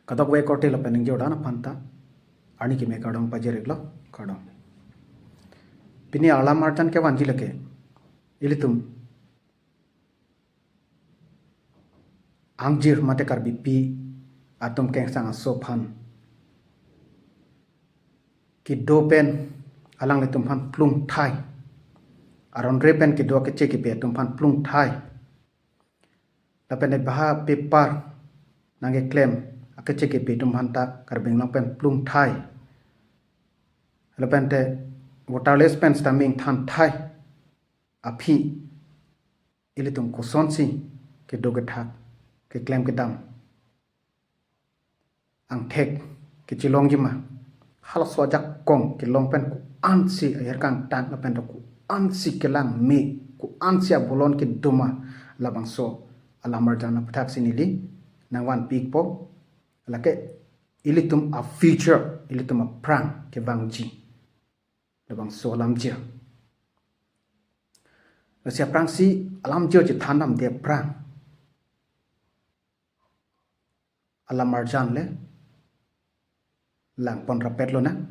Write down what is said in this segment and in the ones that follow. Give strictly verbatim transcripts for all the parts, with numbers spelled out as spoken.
Kadokave korte lapen ningje-o-an aphan ta arni keme kardom pajir-iklo, kardom. Pini alam arjan kevanji lake, ilitum angjir mate Karbipi atum kengsang aso aphan kedo pen alanglitum aphan plung thai, aron re pen kedo akeche kebi atum aphan plung thai, lapen baha paper nangkeklem akeche kebi atum aphan ta Karbi Anglong pen plung thai, lapen te voterless pen staming than thai aphi ilitum kosonsi kedo kethak keklem kedam angthek kechelongji ma? Halaso ajakong kelong pen ko-ansi ahirkang tang lapen to ko-ansi kelang me, ko-ansi abolon kedo ma, labangso alam arjan aphuthak si neli nangvanpikpo. Lake ilitum a-future, ilitum aphrang kevangji labangso alamjir. Lasi aphrangsi alamjir chethan damde aphrang alam arjan le langpon rapet lonang.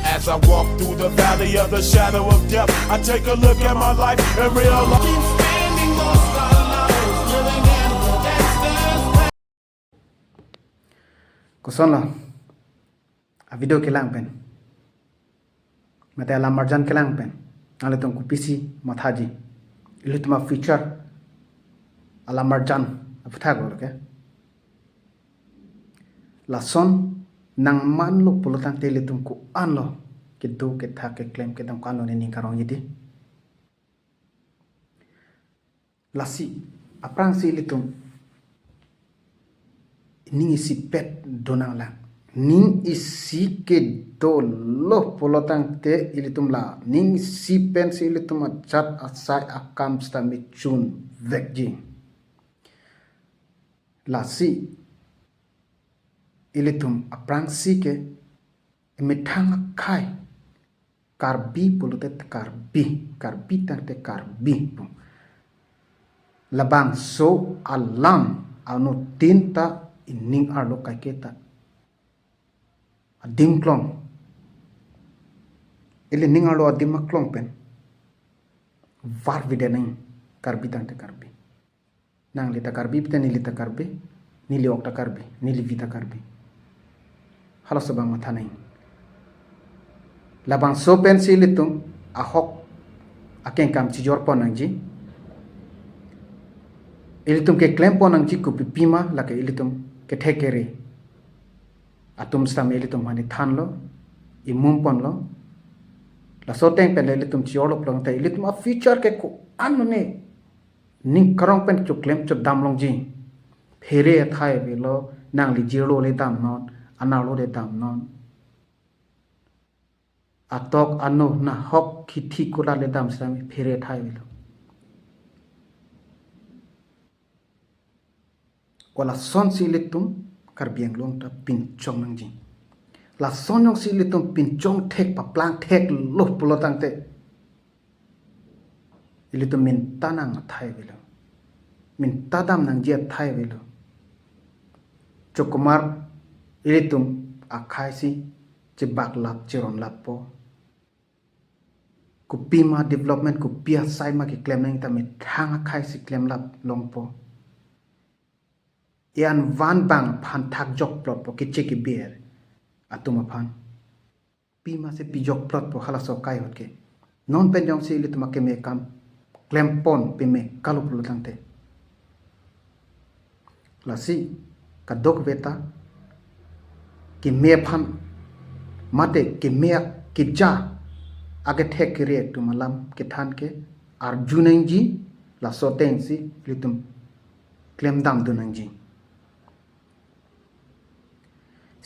As I walk through the valley of the shadow of death, I take a look at my life and realize. Been spending most our lives living in the gangster's. Kosonlo avideo kelang pen mate alam arjan kelang pen nanglitum kopisi mathaji? Ilitum a-future alam arjan aphuthak lo ke. Lason nangmanlo pulo tangte ilitum ko-anlo kedo kethak keklem kedam, ko-anlo nening karongji di? Lasi aphrangsi ilitum ning isipet donanglang. Ning isi kedolo pulo tangte ilitum la ning isi pensi ilitum ajat asai akam seta mechun vekji. Lasi ilitum aphrangsi ke emethang akhei, Karbi pulote Karbi, Karbi tangte Karbi pu. Labangso alam anuttin ta ining arlo kaike ta adim klong, ili ning arlo adim aklong pen varvedet nang, Karbi tangte Karbi. Nangli ta Karbi, pute neli ta Karbi, neli ok ta Karbi, neli vi ta Karbi. Halaso abang matha nang. Labangso pensi ilitum ahok akengkam chijorpon nangji. Ilitum keklempon nangji kopipi ma, lake ilitum kethek kere atum seta ilitum hani thanlo, imumponlo. Laso ateng pen le ilitum chijorlo pulo tangte ilitum a-future ke ko-an ne ning karong pen choklem chodam longji. Phere athai avelo, nangli jirlo le damnon, anerlo le damnon. Atok ano nahok kithi kula le dam sami phere athai avelo. Ko lasonsi ilitum Karbi Anglong ta pinchong nangji. Lason jongsi ilitum pinchong thek, paplang theklo pulo tangte ilitum minta nang athai avelo, minta dam nangji athai avelo. Chokomar ilitum akhei si chebaklap cheronlappo. Kopima development, kopi asai ma keklem nang ta methang akhei si klemlap longpo. Ian van bang aphan thak jokplotpo, keche kebi atum aphan. Pima si pijokplotpo halaso akhei ahut ke. Non pen jongsi ilitum akeme akam klempon peme kalo pulo tangte, lasi kadokave ta keme aphan mate keme akeja akethek kere atum alam kethan ke arju nangji, laso atengsi ilitum klemdam dun nangji.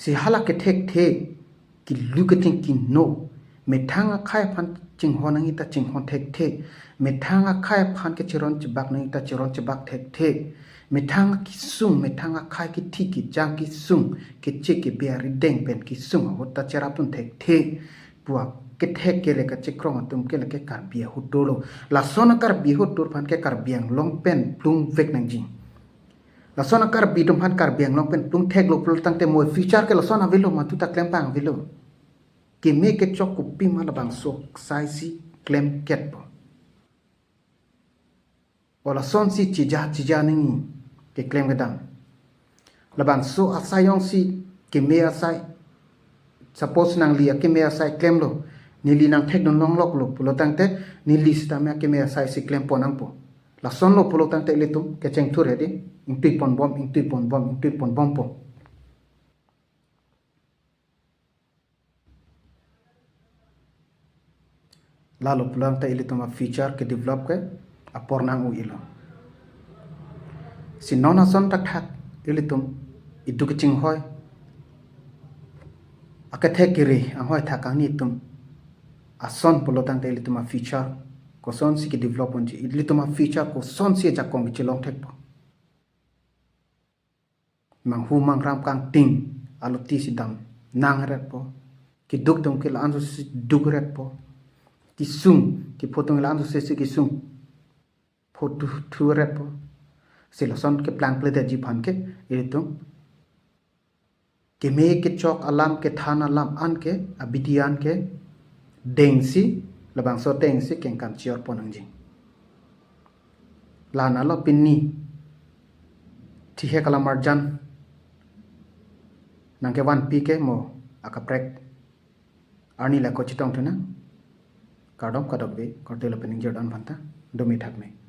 Si hala kethekthe, kilu kething kino, methang akhei aphan chinghon nangji ta chinghon thekthe, methang akhei aphan kecheron chebak nangji ta cheron chebak thekthe, methang akesung, methang akhei kithi kejang kesung, keche kebi arideng pen kesung ahut ta cherapdun thekthe pu akethek kele kachekrong atum ke lake Karbi ahut dolo. Lason a-Karbi ahut dur aphan ke Karbi Anglong pen plung vek nangji. Lason a-Karbi atum aphan Karbi Anglong pen plung theklo pulo tangte mo future ke lason avelo, matu ta klempang avelo. Keme kechok kopima labangso asai si klemketpo. O lasonsi chija chija nangji keklem kedam. Labangso asai jongsi keme asai, suppose nangli akeme asai klemlo, neli nangthekdun longloklo pulo tangte neli sitame akeme asai si klempon nangpo. Lasonlo pulo tangte ilitum kecheng thur hedi, ingtuipon bom, ingtuipon bom, ingtuipon bompo. Lalo pulo tangte ilitum a-future kedevelop ke apor nang-o-ilo. Si non ason thakthak ilitum iduk kachinghoi, akethek kere anghoi thak angni atum ason pulo tangte ilitum a-future kosonsi kedevelop unji, ilitum a-future kosonsi ajakong kechelong thekpo. Manghu mangram kangting aloti si dam nangretpo. Keduk atum ke la-an sose dukretpo. Kesung kepho atum ke la-an sose si kesung pho thu thuretpo. Si lason keplang pledetji aphan ke ilitum keme kechok alam, kethan alam an ke, abidi an ke dengsi, labangso atengsi kengkam chiorpon nangji. La-an alo pini thihek alamarjan nangkevanpi ke mo akaprek arni lako chetong thu nang. Kardom kadokave, korte lapen ingjir don aphanta, dome thakme.